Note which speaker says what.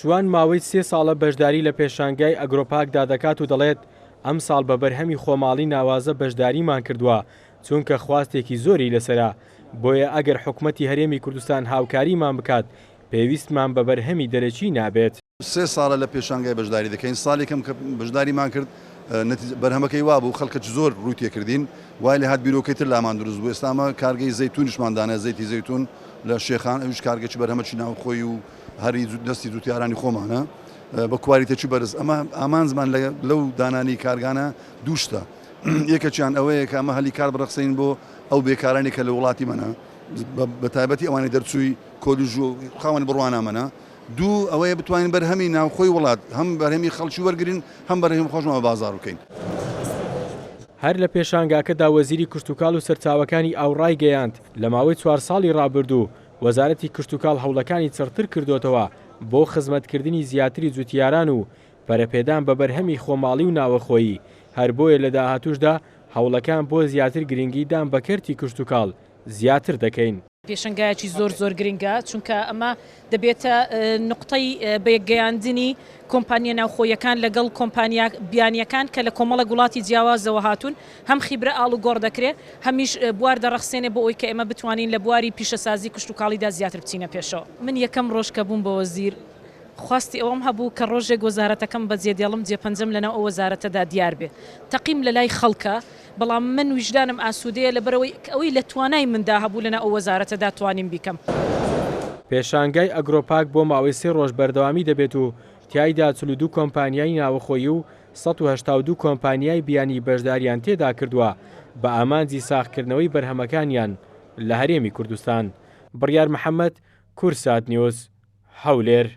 Speaker 1: شوان ماوەی سێ ساڵە بەشداری لە پێشانگای ئەگرۆپاکدا دەکات و دەڵێت، ئەمساڵ بە بەرهەمی خۆماڵی ناوازە بەشداریمان کردووە، چونکە خواستێکی زۆری لەسەرە، بۆیە ئەگەر حکومەتی هەرێمی کوردستان هاوکاریمان بکات، پێویستمان بە بەرهەمی دەرەکی نابێت.
Speaker 2: سێ ساڵە لە پێشانگای بەشداری دەکەین، ساڵی یەکەم کە بەشداریمان کرد بەرهەمەکەی وابوو خەڵکەکی زۆر ڕووی تێکردین، وای لێهات بیرۆکەی تر لامان دروست بوو، ئێستا ئەمە کارگەی زەیتونیشمان دانا، زەیتی زەیتون لە شێخان، ئەویش کارگەکی بەرهەمەکی ناوخۆی و هەری دەستی جوتیارانی خۆمانە بە کوالیتەکی بەرز، ئەمە ئامانجمان لەو دانانی کارگانە دوو شتە، یەکەکیان ئەوەیە کە ئەمە هەلی کار بڕەخسێنین بۆ ئەو بێکارانی کە لە وڵاتی مەنە بە تایبەتی ئەوانەی دەرچووی کۆلیژ و خاوەنی بڕوانامەنە، دوو، ئەوەیە بتوانین بەرهەمی ناوخۆی وڵات هەم بەرهەمی خەڵکی وەرگرین هەم بەرهەمی خۆشمان بە بازاڕ بکەین.
Speaker 1: هەر لە پێشانگاکەدا وەزیری کشتوکاڵ و سەرچاوەکانی ئاو ڕایگەیاند، لە ماوەی چوار ساڵی ڕابردوو وەزارەتی کشتوکاڵ هەوڵەکانی چڕتر کردۆتەوە بۆ خزمەتکردنی زیاتری جوتیاران و پەرەپێدان بە بەرهەمی خۆماڵی و ناوەخۆیی، هەر بۆیە لە داهاتووشدا هەوڵەکان بۆ زیاتر گرنگی دان بە کەرتی کشتوکاڵ زیاتر دەکەین.
Speaker 3: پێشەنگایەکی زۆر زۆر گرنگە، چونکە ئەمە دەبێتە نوقتەی بەیەکگەیاندنی کۆمپانیا ناوخۆییەکان لەگەڵ کۆمپانیا بیانییەکان کە لە کۆمەڵێک وڵاتی جیاوازەوە هاتوون، هەم خیبرە ئاڵوگۆڕ دەکرێت، هەمیش بوار دەڕەخسێنێ بۆ ئەوەی کە ئێمە بتوانین لە بواری پیشەسازی کشتوکاڵیدا زیاتر بچینە پێشەوە. من یەکەم ڕۆژ کە بووم بە وەزیر، خواستی ئەوەم هەبوو کە ڕۆژێک وەزارەتەکەم بەجێدێڵم جێپەنجەم لەناو ئەو وەزارەتەدا دیار بێ. تەقیم لەلای خەڵکە، بەڵام من ویژدانم ئاسوودەیە لەبەرئەوەی ئەوەی لە توانای مندا هەبوو لەناو ئەو وەزارەتەدا توانیم بیکەم.
Speaker 1: پێشانگای ئەگرۆپاک بۆ ماوەی سێ ڕۆژ بەردەوامی دەبێت و تیایدا 42 کۆمپانیای ناوەخۆیی و 182 کۆمپانیای بیانی بەشداریان تێدا کردووە بە ئامانجی ساغکردنەوەی بەرهەمەکانیان لە هەرێمی کوردستان. بڕیار محەمەد، کوردسات نیوز، هەولێر.